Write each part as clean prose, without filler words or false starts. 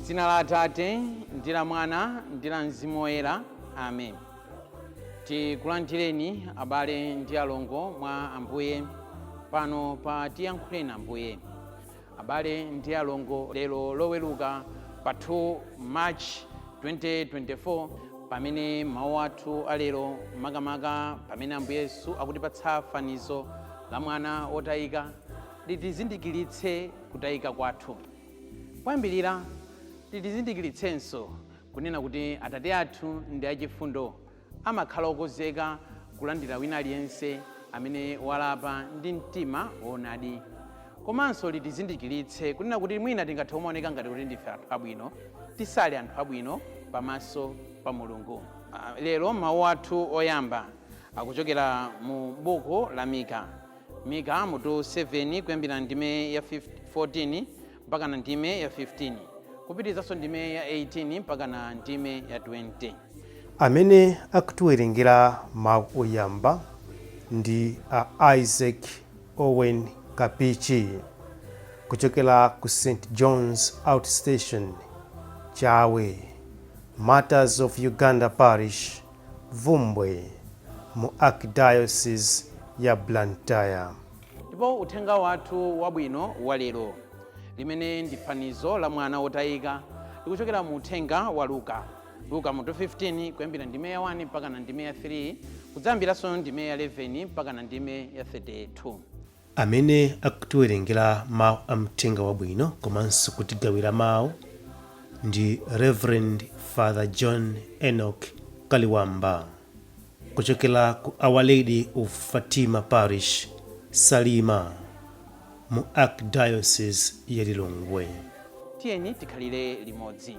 Dzina la Atate ndi la Mwana ndi la Mzimu Woyera, amen. Tikulandireni abale ndi alongo mwa Ambuye pano pa Tiyankhuleni Ambuye. Abale ndi alongo, lero Loweruka pa 2 March 2024, pamene mawu athu alero, makamaka pamene Ambuye Yesu akutipatsa fanizo la mwana wotayika, litizindikiritse kutayika kwathu. Kuyambirira, litizindikiritsenso kunena kuti Atate athu ndi achifundo, amakhala okonzeka kulandira wina aliyense amene walapa ndi mtima woonadi. Komanso litizindikiritse kunena kuti mwina tingathe kumaoneka ngati kuti ndife anthu abwino, tisali anthu abwino pamaso pa Mulungu. Lero mawu athu oyamba akuchokera mu buku la Mika, Mika mutu 7, kuyambira ndime ya 14 mpaka na ndime ya 15, kupitirizanso ndime ya 18 mpaka na ndime ya 20. Amene akutiwerengera mawu oyamba ndi a Isaac Owen Kapichi kuchokera ku St John's Outstation, Chawe, Martyrs of Uganda Parish, Vumbwe, mu Archdiocese ya Blantyre. Ndipo uthenga wathu wabwino wa lero, limene ndi fanizo la mwana wotayika, likuchokera mu uthenga wa Luka, Luka mutu 15, kuyambira ndime ya 1 mpaka na ndime ya 3, kudzayambiranso ndime ya 11 mpaka na ndime ya 32. Amene akutiwerengera mawu a mthenga wabwino komanso kutigawira mawu ndi Reverend Father John Enoch Kaliwamba kuchokera ku Our Lady of Fatima Parish, Salima, mu Archdiocese ya Lilongwe. Tiyeni tikhalire limodzi.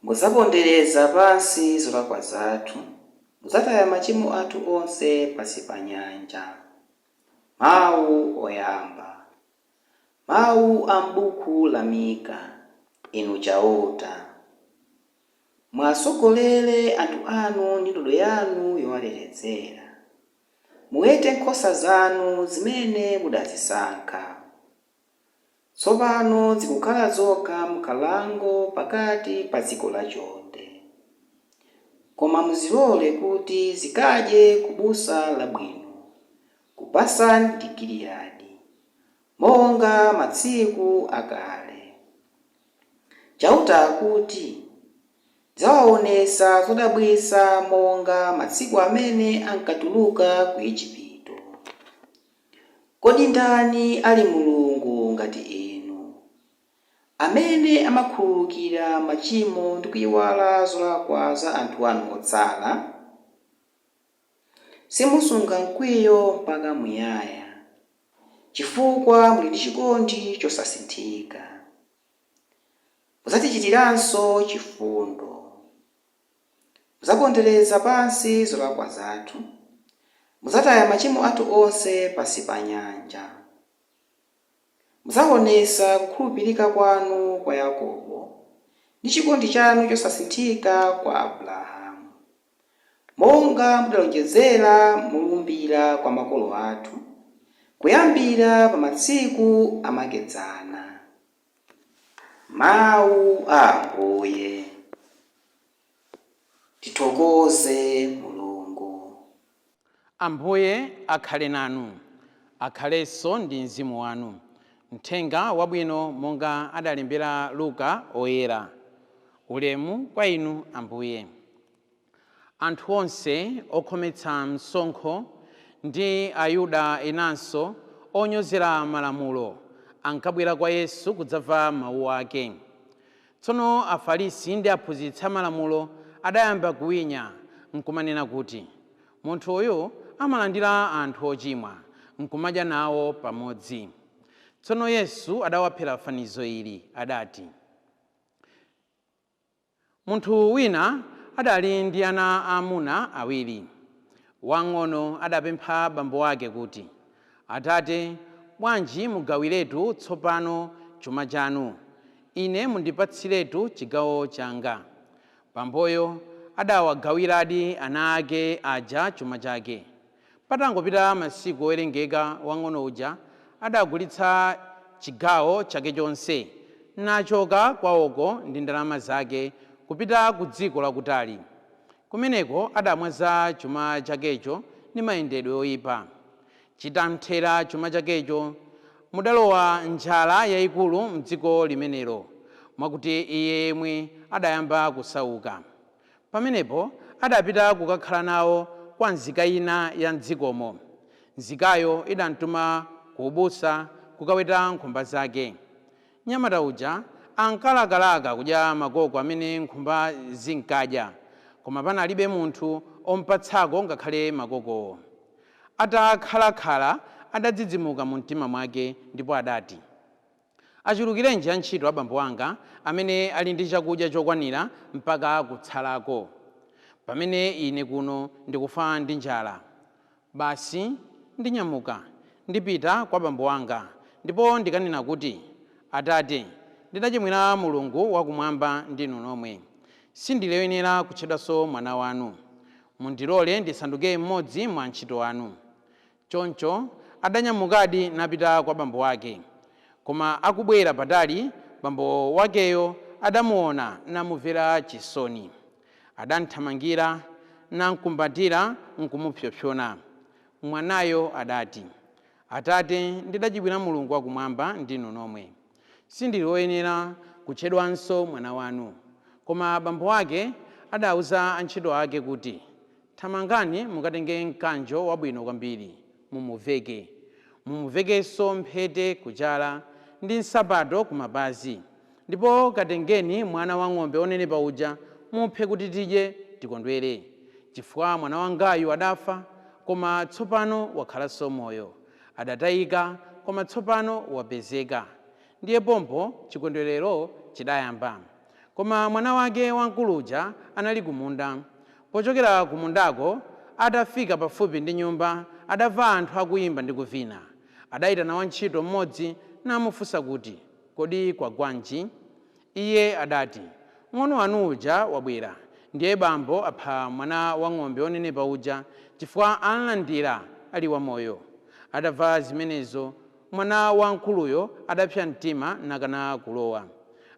Mudzapondereza pansi zolakwa zathu, mudzataya machimo athu onse pansi pa nyanja. Mawu oyamba. Mawu a m'buku la Mika. Inu Chauta, mwasogolere anthu anu ndi ndodo yanu yowatetezera. Muwete nkhosa zanu zimene mudazisankha. Tsopano zikukhala zokha m'nkhalango pakati pa dziko lachonde. Koma muzilole kuti zikadye ku busa labwino, ku Basani ndi Giliyadi, monga masiku akale. Chauta akuti, "Ndidzawaonetsa zodabwitsa monga masiku amene ankatuluka ku Igupto." Kodi ndani ali Mulungu ngati inu, amene amakhululukira machimo ndi kuyiwala zolakwa za anthu anu otsala? Simusunga mkwiyo mpaka muyaya, chifukwa muli ndi chikondi chosasinthika. Mudzatichitiranso chifundo. Mudzapondereza pansi zolakwa zathu, mudzataya machimo athu onse pansi pa nyanja. Mudzaonetsa kukhulupirika kwanu kwa Yakobo ndi chikondi chanu chosasinthika kwa Abrahamu, monga mudalonjezera molumbira kwa makolo athu, kuyambira pa masiku amakedzana. Mawu a Ambuye. Tithokoze Mulungu. Ambuye akhale nanu. Akhalenso ndi mzimu wanu. Mthenga wabwino monga adalembera Luka Oyera. Ulemu kwa inu, Ambuye. Anthu onse okhometsa msonkho ndi Ayuda enanso onyozera malamulo ankabwera kwa Yesu kudzamva mawu ake. Tsono Afarisi ndi aphunzitsi amalamulo adayamba kuwinya nkumanena kuti, "Munthu uyu amalandira anthu ochimwa nkumadya nawo pamodzi." Tsono Yesu adawaphera fanizo ili, adati, Munthu wina adali ndi ana aamuna awiri. Wang'ono adapempha bambo ake kuti, Atate, bwanji mugawiretu tsopano chuma chanu, ine mundipatsiretu chigawo changa. Bamboyo adawagawiradi ana ake aja chuma chake. Patangopita masiku owerengeka, wang'ono uja adagulitsa chigawo chake chonse nachoka kwawoko ndi ndalama zake kupita ku dziko lakutali. Kumeneko adamwaza chuma chakecho ndi mayendedwe oyipa. Chitamthera chuma chakecho, mudalowa njala yayikulu mdziko limenelo, mwakuti iye yemwe adayamba kusauka. Pamenepo adapita kukakhala nawo kwa nzika ina ya mdzikomo. Nzikayo idamtuma ku ubusa kukaweta nkhumba zake. Mnyamata uja ankalakalaka kudya makoko amene nkhumba zinkadya, koma panalibe munthu ompatsako ngakhale makokowo. Atakhalakhala adadzidzimuka mu mtima mwake ndipo adati, Achulukirenji antchito a bambo anga amene ali ndi chakudya chokwanira mpaka kutsalako, pamene ine kuno ndikufa ndi njala. Basi ndinyamuka, ndipita kwa bambo anga, ndipo ndikanena kuti, Atate, ndidachimwira Mulungu wakumwamba ndi inu nomwe. Sindili woyenera kutchedwanso mwana wanu. Mundilole ndisanduke mmodzi mwa antchito anu. Choncho adanyamukadi napita kwa bambo ake. Koma akubwera patali, bambo wakeyo adamuona namumvera chisoni. Adamthamangira, namkumbatira nkumupsompsona. Mwanayo adati, Atate, ndidachimwira Mulungu wakumwamba ndi inu nomwe. Sindili woyenera kutchedwanso mwana wanu. Koma bambo ake adauza antchito ake kuti, Thamangani mukatenge mkanjo wabwino kwambiri, mumuveke. Mumuvekenso mphete kuchala ndi nsapato kumapazi. Ndipo katengeni mwana wang'ombe wonenepa uja, muphe kuti tidye tikondwere. Chifukwa mwana wangayu adafa, koma tsopano wakhalanso moyo. Adatayika, koma tsopano wapezeka. Ndiye pompo chikondwerero chidayamba. Koma mwana wake wamkulu uja anali kumunda. Pochokera kumundako, atafika pafupi ndi nyumba, adamva anthu akuyimba ndi kuvina. Adayitana wantchito mmodzi namufunsa kuti, Kodi kwagwanji? Iye adati, Mng'ono wanu uja wabwera, ndiye bambo apha mwana wang'ombe wonenepa uja, chifukwa amlandira ali wamoyo. Atamva zimenezo, mwana wamkuluyo adapsa mtima nakana kulowa.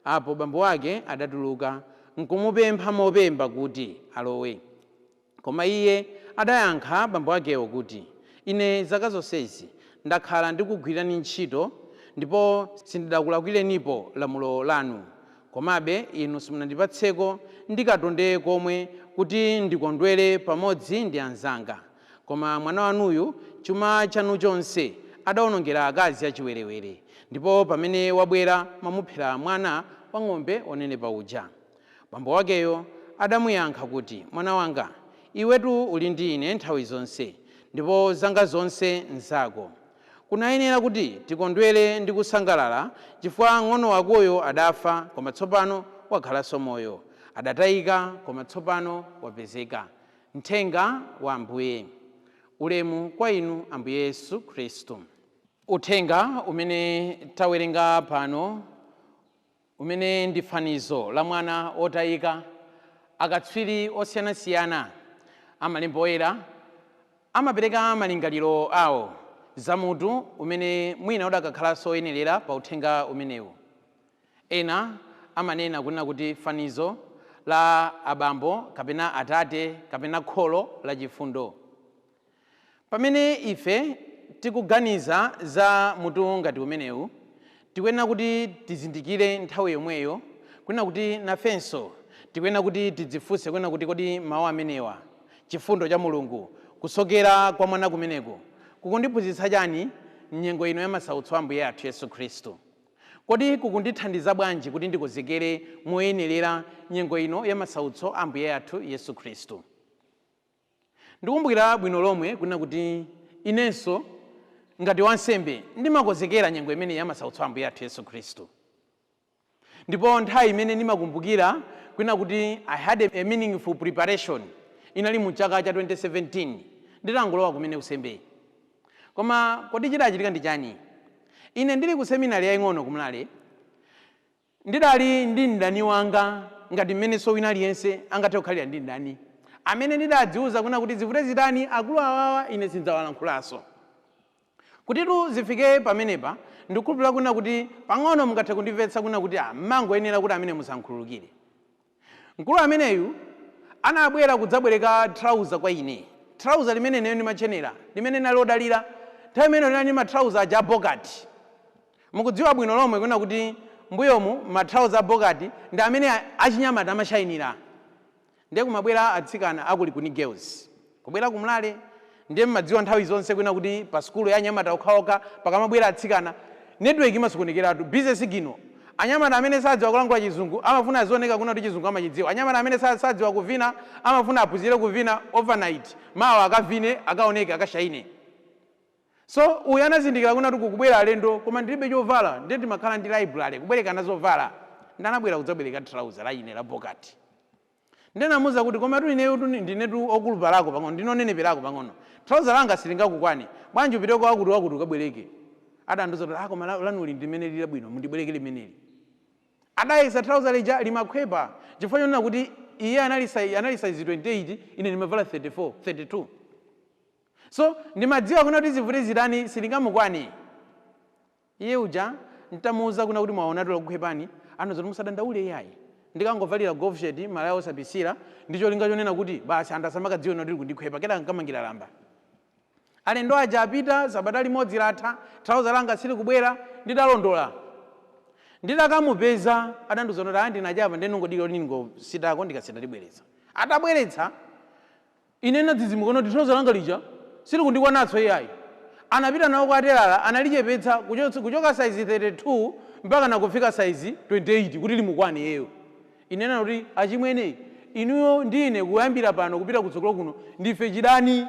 Apo bambo ake adatuluka nkumupempha mopemba kuti alowe. Koma iye adayankha bambo akewo kuti, Ine zaka zonsezi ndakhala ndikugwirirani ntchito ndipo sindidakulakwirenipo lamulo lanu. Komabe inu simunandipatseko ndi katonde komwe kuti ndikondwere pamodzi ndi anzanga. Koma mwana wanuyu, chuma chanu chonse adaonongera akazi achiwerewere, ndipo pamene wabwera mwamuphera mwana wang'ombe wonenepa uja. Bambo wakeyo adamuyankha kuti, Mwana wanga, iwetu uli ndi ine nthawi zonse, ndipo zanga zonse nzako. Kunayenera kuti tikondwere ndi kusangalala, chifukwa mng'ono wakoyo adafa, koma tsopano wakhalanso moyo. Adatayika, koma tsopano wapezeka. Mthenga wa Ambuye. Ulemu kwa inu Ambuye Yesu Khristu. Uthenga umene tawerenga pano, umene ndi fanizo la mwana wotayika, akatswiri osiyanasiyana a malembo oyera amapereka malingaliro awo za mutu umene mwina udakakhalanso oyenerera pa uthenga umenewu. Ena amanena kunena kuti fanizo la abambo kapena atate kapena kholo lachifundo. Pamene ife tikuganiza za mutu ngati umenewu, tikuyenera kuti tizindikire nthawi yomweyo kunena kuti nafenso tikuyenera kuti tidzifunse kunena kuti kodi mawu amenewa, chifundo cha Mulungu, kusokera kwa mwana kumeneku, kukundiphunzitsa chani m'nyengo ino ya masautso a Ambuye athu Yesu Khristu? Kodi kukundithandiza bwanji kuti ndikonzekere moyenerera nyengo ino ya masautso a Ambuye athu Yesu Khristu? Ndikumbukira bwino lomwe kunena kuti inenso ngati wansembe ndimakonzekera nyengo imeneyi ya masautso a Ambuye athu Yesu Khristu. Ndipo nthawi imene ndimakumbukira kwina kuti I had a meaningful preparation inali mu chaka cha 2017, nditangolowa kumene kusembeyi. Koma kodi chidachitika ndi chani? Ine ndili ku seminari yaying'ono kumulale, ndidali ndi mdani wanga, ngati mmenenso wina aliyense angathe kukhalira ndi mdani amene ndidadziwuza kuna kuti zivute zitani, akulu awawa ine sindidzawalankhulaso. Kutitu zifike pamenepa, ndikukhulupirira kuna kuti pang'ono mungathe kundimvetsa kuna kuti mmangoyenera kuti amene musankhululukire. Mkulu ameneyu anabwera kudzabwereka trouser kwa ine, trouser limene ineyo ndimachenera, limene nali odalira. Nthawi imene ndinali ma trouser aja abokati. Mukudziwa bwino lomwe kuna kuti mbuyomu ma trouser abokati ndi amene achinyamata amashayinira. Ndiye kumabwera atsikana akuli kuni girls kubwera kumulale. Ndiye mmadziwa nthawi zonse kwina kuti pa sukulu ya anyamata okhaokha pakamabwera atsikana, network imasokonekeratu, busy signal. Anyamata amene sadziwa kulankhula Chizungu amafuna azioneka kuna kuti Chizungu amachidziwa. Anyamata amene sadziwa kuvina amafuna aphunzire kuvina overnight, mawa akavine, akaoneke, akashaine. So uyu anazindikira kuna kuti kukubwera alendo koma ndilibe chovala. Ndiye timakhala ndi library kubwerekana zovala. Ndanabwera kudzabwereka trouser la ine la bokati. Ndinamuwuza kuti, "Koma tu ineyo tu ndinetu okulupalako pang'ono, ndinoneneperako pang'ono, trouser langa silingakukwane. Bwanji upite kwa wakuti wakuti ukabwereke?" Adandiuza kuti, "Ah, koma lanuli ndimene lili bwino, mundibwereke limeneli." Adayesa trouser lija, limakhwepa, chifukwa chonena kuti iye anali size 28, ine ndimavala 34, 32. So ndimadziwa kuna kuti zivute zitani silingamukwane iye uja. Ntamuwuza kuna kuti, "Mwaonatu, lakukhwepani," anazoti, "Musadandaule iyayi, ndikangovalira golf shirt, malaya osapisira, ndi cholinga chonena kuti basi anthu asamakadziwe kuti kundikhwepa." Kena nkamangira lamba. Alendo aja apita, sabata limodzi latha, trouser langa silikubwera. Ndidalondola, ndidakamupeza, adandiuza kuti, "Ah, ndinachapa, ndinongodikira kuti ndingositako, ndikasita ndibweretsa." Atabweretsa, ine nadzidzimuka kuti trouser langa lija silikundikwanatso iyayi. Anapita nawo kwa telala, analichepetsa kuchoka size 32 mpaka nakufika size 28 kuti limukwane iyeyo. Inena kuti, "Achimwene, inuyo ndine kuyambira pano kupita kutsogolo kuno ndife chidani.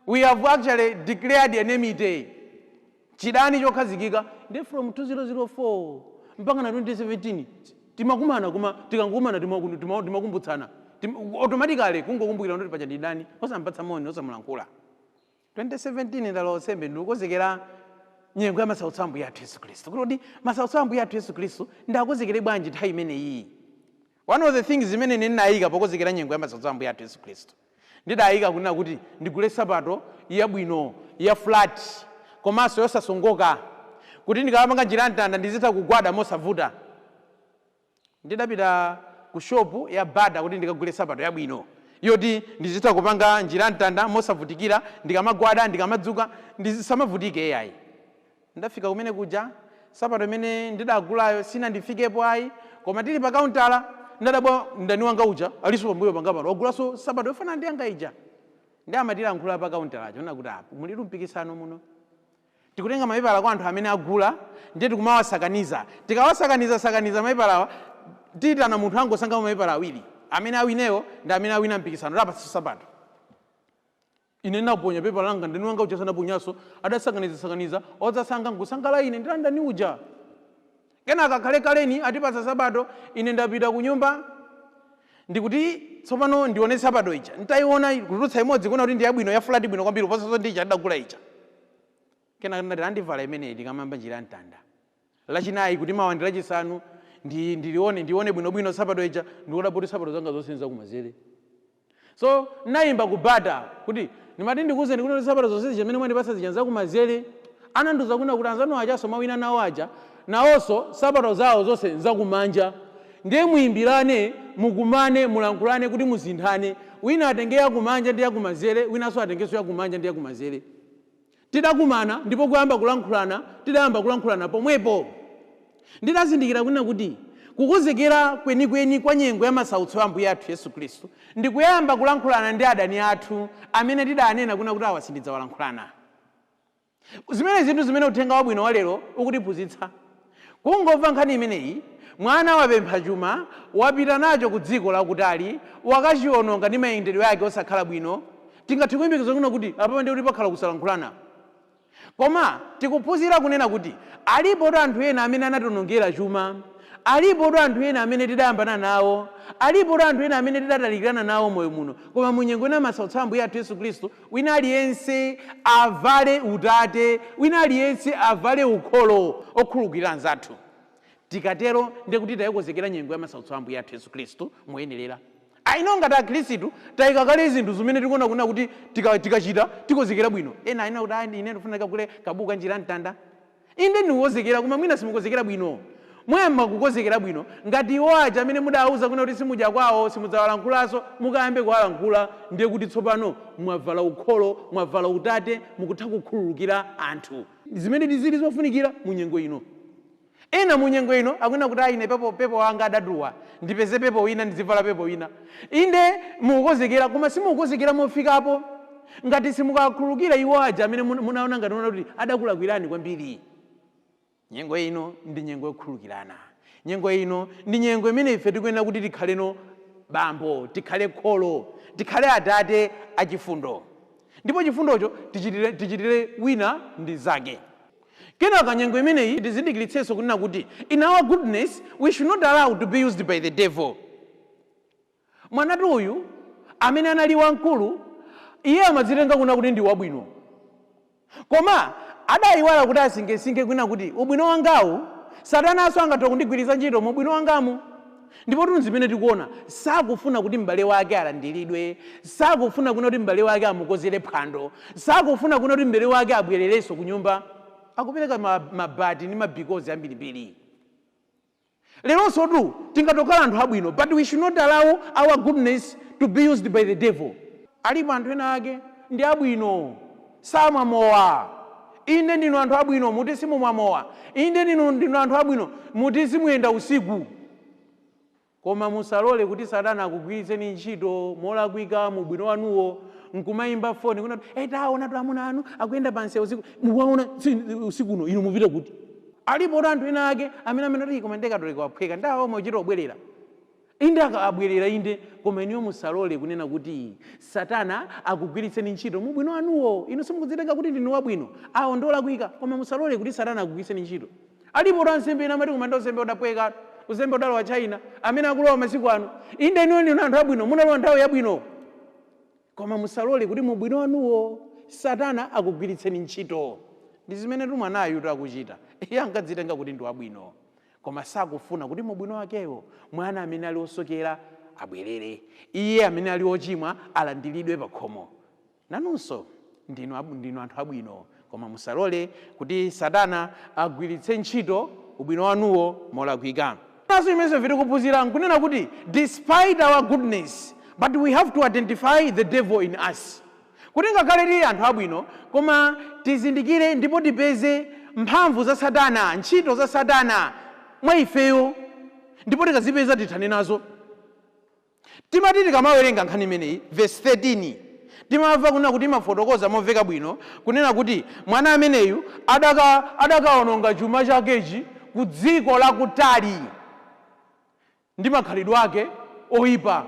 We have actually declared enmity, chidani chokhazikika." Ndi from 2004 mpaka na 2017 timakumana, koma tikangokumana timakumbutsana automatically, kungokumbukira kuti paja ndidani, osampatsa moni, osamulankhula. 2017 ndalowa unsembe, ndikukonzekera nyengo ya masautso a Ambuye athu Yesu Khristu, kuti masautso a Ambuye athu Yesu Khristu ndakonzekere bwanji nthawi imeneyi. One of the things zimene ndinayika pokonzekera nyengo ya masautso a Ambuye athu Yesu Khristu, ndidayika kunena kuti ndigule sapato yabwino ya flat komanso yosasongoka, kuti ndikamapanga njira ya mtanda ndizitha kugwada mosavuta. Ndidapita ku shopu ya Bata kuti ndikagule sapato yabwino yoti ndizitha kupanga njira ya mtanda mosavutikira, ndikamagwada, ndikamadzuka, ndisamavutike iyayi. Ndafika kumene kuja, sapato imene ndidagulayo sinandifikepo ayi. Koma tili pa kauntala, ndadabwa, mdani wanga uja alinso pambuyo panga pano, wagulanso sapato yofanana ndi yanga ija. Ndi amatilankhula pa kauntalacho ona kuti, "Apo mulitu mpikisano muno. Tikutenga mapepala kwa anthu amene agula, ndiye tikumawasakaniza. Tikawasakaniza sakaniza mapepalawa, tiyitana munthu angosankha mapepala awiri. Amene awinewo ndi amene awina mpikisano, tapatsa sapato." Ine naponya pepa langa, ndani wanga uja sanaponyanso, adasakaniza sakaniza, odzasankha nkusankhala ine ndi ndani uja. Kenaka khale kaleni atipatsa sapato. Ine ndapita ku nyumba, ndikuti tsopano ndione sapato ija. Ntayiona, kutulutsa imodzi, kuona kuti ndi yabwino, ya flat bwino kwambiri kuposanso ndi ija ndidagula ija. Kenaka ndati andivala imeneyi ndikamamba njira ya mtanda Lachinayi, kuti mawa ndi Lachisanu ndilione, ndione bwinobwino sapato ija. Ndikuona kuti sapato zanga zonse nzakumanzere. So nayimba kubata kuti, "Ndimati ndikuwuzeni kuti sapato zonse zija zimene mwandipatsa zija nzakumanzere." Anandiuza kuna kuti, "Anzanu ajaso mawina nawo aja, nawonso sapato zawo zonse nzakumanja. Ndiye muyimbirane, mukumane, mulankhulane kuti musinthane. Wina atenge yakumanja ndi yakumanzere, winanso atengenso yakumanja ndi yakumanzere." Tidakumana ndipo kuyamba kulankhulana, tidayamba kulankhulana pomwepo. Ndidazindikira kunena kuti kukonzekera kwenikweni kwa nyengo ya masautso a Ambuye athu Yesu Khristu ndi kuyamba kulankhulana ndi adani athu amene tidanena kuna kuti awa sindidzawalankhulana. Zimene zinthu zimene uthenga wabwino wa lero ukutiphunzitsa. Kungomva nkhani imeneyi, mwana wapempha chuma, wapita nacho ku dziko lakutali, wakachiwononga ndi mayendedwe ake osakhala bwino, tingathe kuyembekeza kuna kuti apapa ndiye kuti pakhala kusalankhulana. Koma tikuphunzira kunena kuti alipo anthu ena amene anationongera chuma, Alipo anthu ena amene tidayambana nawo, alipo anthu ena amene tidatalikirana nawo moyo muno, koma mu nyengo ina masautso a Ambuye athu Yesu Khristu, wina aliyense avale utate, wina aliyense avale ukholo okhululukira anzathu. Tikatero ndiye kuti tayikonzekera nyengo ya masautso a Ambuye athu Yesu Khristu moyenerera. Aino ngati akhristu tayika kale zinthu zimene tikuona kuna kuti tikachita tikonzekera bwino. Ena aina kuti ayi, ine ndifuna kagule kabuku njira mtanda. Inde ndikukonzekera, koma mwina simukonzekera bwino. Mwayamba kukonzekera bwino ngati iwo aja amene mudawuza kuna kuti simudya kwawo, simudzawalankhulaso, mukayambe kuwalankhula, ndiye kuti tsopano mwavala ukholo, mwavala utate, mukutha kukhululukira anthu, zimene zili zofunikira mu nyengo ino. Ena mu nyengo ino akunena kuti ayi, ine pepo wanga adatuwa, ndipeze pepo wina, ndizivala pepo wina. Inde mukukonzekera, koma simukukonzekera mofikapo ngati simukakhululukira iwo aja amene munaona ngati munaona kuti adakulakwirani kwambiri. Nyengo ino ndi nyengo yokhululukirana. Nyengo ino ndi nyengo imene ife tikuyenera kuti tikhaleno bambo, tikhale kholo, tikhale atate achifundo, ndipo chifundocho tichitire wina ndi zake. Kenaka nyengo imeneyi tizindikiritsenso kunena kuti in our goodness we should not allow to be used by the devil. Mwanatu uyu amene anali wamkulu, iye amadzitenga kuna kuti ndi wabwino, koma adayiwala kuti asinkhesinkhe kwina kuti ubwino wangawu satananso angathe kundigwiritsa ntchito mu ubwino wangamu. Ndipo tunzi zimene tikuona, sakufuna kuti m'bale wake alandiridwe, sakufuna kuna kuti m'bale wake amukozere phwando, sakufuna kuna kuti m'bale wake abwererenso ku nyumba. Akupereka mabati ndi mabikozi ambirimbiri. Leronso tu tingatokhala anthu abwino, but we should not allow our goodness to be used by the devil. Alipo anthu ena ake ndi abwino, samwa mowa. Inde ndinu anthu abwino, muti simumwa mowa. Inde ndinu anthu abwino, muti simuyenda usiku, koma musalole kuti satana akugwiritseni ntchito molakwika mu bwino wanuwo, nkumayimba foni kuna kuti taona tu amuna anu akuyenda pansewu usiku, mukuwaona usiku uno, inu mupite kuti? Alipo anthu ena ake amene ati koma ndekatolika waphweka, ndawo omwe uchita obwerera. Inde abwerera, inde, koma inuyo musalole kunena kuti satana akugwiritseni ntchito mu bwino wanuwo. Inu simukudzitenga kuti ndinu wabwino, awo ndolakwika, koma musalole kuti satana akugwiritseni ntchito. Alipo ansembe ena amati koma ndi unsembe udaphweka, unsembe udalowa China amene akulowa masiku ano. Inde inuyo ndinu anthu abwino, munalowa nthawi yabwino, koma musalole kuti mu bwino wanuwo satana akugwiritseni ntchito. Ndi zimene tu mwanayu akuchita. Iye ankadzitenga kuti ndi wabwino, koma sakufuna kuti mu bwino wakewo mwana amene ali osokera abwerere, iye amene ali ochimwa alandiridwe pa khomo. Nanunso ndinu anthu abwino, koma musalole kuti satana agwiritse ntchito ubwino wanuwo molakwika. Naso imenso ife tikuphunzira nkunena kuti despite our goodness, but we have to identify the devil in us, kuti ngakhale tili anthu abwino, koma tizindikire ndipo tipeze mphamvu za satana, ntchito za satana mwa ifeyo, ndipo tikazipeza tithane nazo. Timati tikamawerenga nkhani imeneyi, verse 13, timamva kunena kuti imafotokoza momveka bwino kunena kuti mwana ameneyu adakaononga chuma chakechi ku dziko lakutali ndi makhalidwe ake oyipa.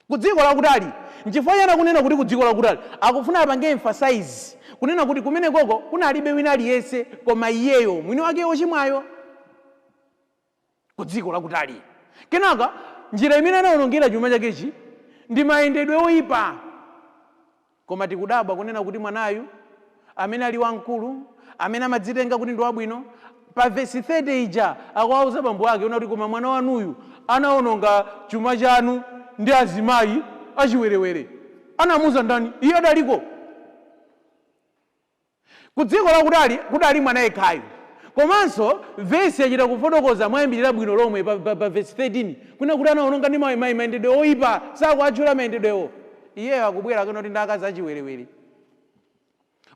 Ku dziko lakutali, nchifukwa chani akunena kuti ku dziko lakutali? Akufuna apange emphasize kunena kuti kumene koko kunalibe wina aliyense koma iyeyo mwini wake wochimwayo, ku dziko lakutali. Kenaka njira imene anawonongera chuma chakechi ndi mayendedwe oyipa. Koma tikudabwa kunena kuti mwanayu amene ali wamkulu, amene amadzitenga kuti ndi wabwino, pa vesi 30 ija akuwauza bambo ake kuti koma mwana wanuyu anawononga chuma chanu ndi azimayi achiwerewere. Anamuuza ndani? Iye adaliko ku dziko lakutali, kudali mwana yekhayo. Komanso vesi yachita kufotokoza mwayambirira bwino lomwe pa vesi 13 kuna kuti anawononga ndi mayendedwe oyipa, sakuatchula mayendedwewo. Iyeyo akubwera kuno kuti ndi akazi achiwerewere.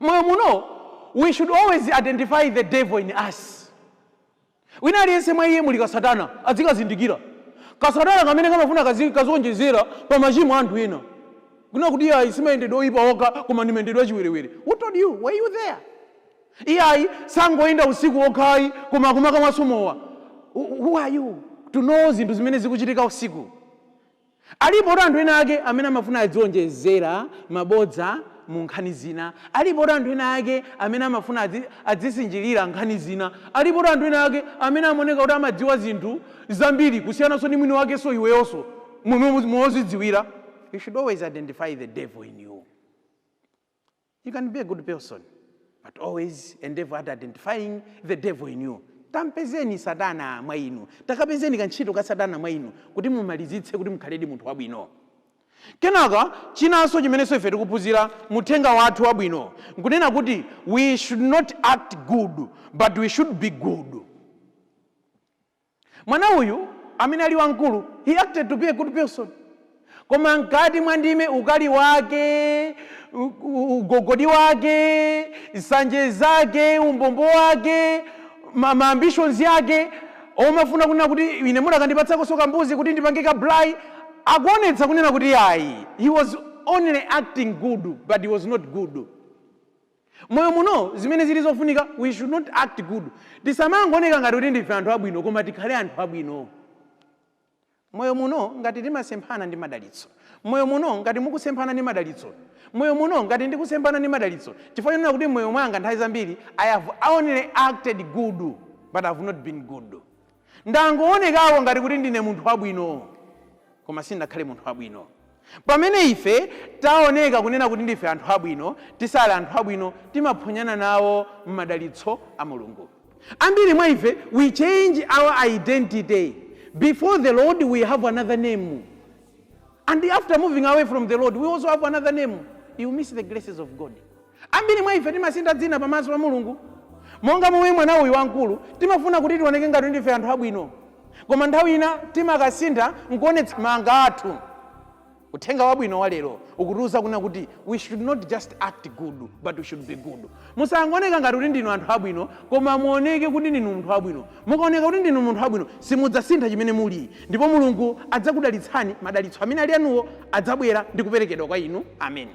Moyo muno we should always identify the devil in us. Wina aliyense mwa iye muli kasatana, adzikazindikira kasatana kamene kamafuna kazionjezera pa machimo anthu ena, kuna kuti iye si mayendedwe oyipa okha, koma ndi mayendedwe achiwerewere. Who told you? Were you there? Iyayi, sangoyenda usiku okhayi, koma akumakamwanso mowa. Who are you to know zinthu zimene zikuchitika usiku? Alipo anthu ena ake amene amafuna adzionjezera mabodza. mu nkhani zina. Alipo anthu ena ake amene amafuna adzisinjirira nkhani zina. Alipo anthu ena ake amene amaoneka kuti amadziwa zinthu zambiri kusiyananso ndi mwini wakenso iweyonso mozidziwira. You should always identify the devil in you. You can be a good person, but always endeavor at identifying the devil in you. Tampezeni Satana mwa inu, takapezeni kantchito ka Satana mwa inu kuti mumalizitse kuti mukhaledi munthu wabwino. Kenaka chinanso chimenenso ife tikuphunzira muthenga wathu wabwino nkunena kuti we should not act good, but we should be good. Mwana uyu amene ali wamkulu, he acted to be a good person, koma mkati mwa ndime ukali wake, ugogodi wake, nsanje zake, umbombo wake, ma ambitions yake omafuna kunena kuti ine mudakandipatsako kambuzi kuti ndipange ka braai, akuonetsa kunena kuti ayi, he was only acting good, but he was not good. Moyo muno zimene zili zofunika, we should not act good. Tisamangooneka ngati kuti ndife anthu abwino, koma tikhale anthu abwino. Moyo muno ngati timasemphana ndi madalitso, moyo muno ngati mukusemphana ndi madalitso, moyo muno ngati ndikusemphana ndi madalitso chifukwa chonena kuti moyo mwanga nthawi zambiri I have only acted good, but I have not been good. Ndangoonekawo ngati kuti ndine munthu wabwino, koma sindinakhale munthu wabwino. Pamene ife taoneka kunena kuti ndife anthu abwino, tisali anthu abwino, timaphonyana nawo m'madalitso a Mulungu. Ambiri mwa ife, we change our identity. Before the Lord we have another name, and after moving away from the Lord we also have another name. You miss the graces of God. Ambiri mwa ife timasintha dzina pamaso pa Mulungu monga momwe mwana uyu wamkulu. Timafuna kuti tioneke ngati ndife anthu abwino, koma nthawi ina timakasintha nkuonetsa manga athu. Uthenga wabwino wa lero ukutiuza kuna kuti we should not just act good, but we should be good. Musangooneka ngati kuti ndinu anthu abwino, koma muoneke kuti ndinu munthu wabwino. Mukaoneka kuti ndinu munthu wabwino, simudzasintha chimene muli, ndipo Mulungu adzakudalitsani. Madalitso amene ali anuwo adzabwera ndi kuperekedwa kwa inu. Amen.